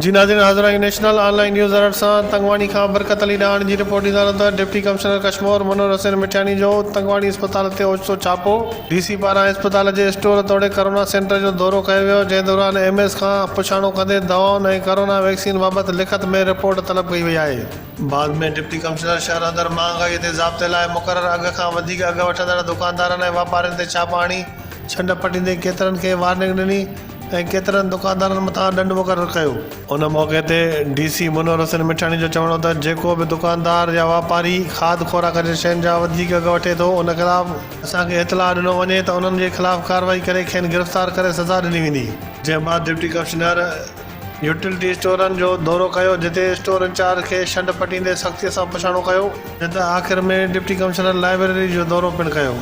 جي ناظرين حاضر آهيون نيشنل آن لائين نيوز الرٽ سان تنگواڻي کان برڪت علي ڏاهاڻي جي رپورٽ ڏيندا رهون ته ڊپٽي ڪمشنر ڪشمور منور حسين مٺياڻي جو تنگواڻي اسپتال تي اوچتو ڇاپو، ڊي سي پاران اسپتال جي اسٽور توڙي ڪرونا سينٽر جو دورو ڪيو ويو جنهن دوران ايم ايس کان پڇاڻو ڪندي دوائن ۽ ڪرونا ويڪسين بابت لکت ۾ رپورٽ طلب ڪئي وئي آهي. بعد ۾ ڊپٽي ڪمشنر شهر اندر مهانگائي تي ضابطي لاء مقرر اگهه کان وڌيڪ اگهه وٺندڙ دڪاندارن ۽ واپارين تي ڇاپا هڻي ڇنڊ پٽيندي ڪيترن کي وارننگ ڏني ۽ ڪيترن دڪاندارن مٿان ڏنڊ مقرر ڪيو. ان موقعي تي ڊي سي منور حسين مٺاڻي جو چوڻ هو ته جيڪو به دڪاندار يا واپاري کاڌ خوراڪ جي شين جا وڌيڪ اگهه وٺي ٿو ان خلاف اسان کي اطلاع ڏنو وڃي ته انهن جي خلاف ڪارروائي ڪري کين گرفتار ڪري سزا ڏني ويندي. جنهن بعد ڊپٽي ڪمشنر يوٽيلٽي اسٽورن جو دورو ڪيو جتي اسٽور انچارج کي ڇنڊ پٽيندي سختي سان پڇاڻو ڪيو. جڏهن ته آخر ۾ ڊپٽي ڪمشنر لائبريري جو دورو پڻ ڪيو.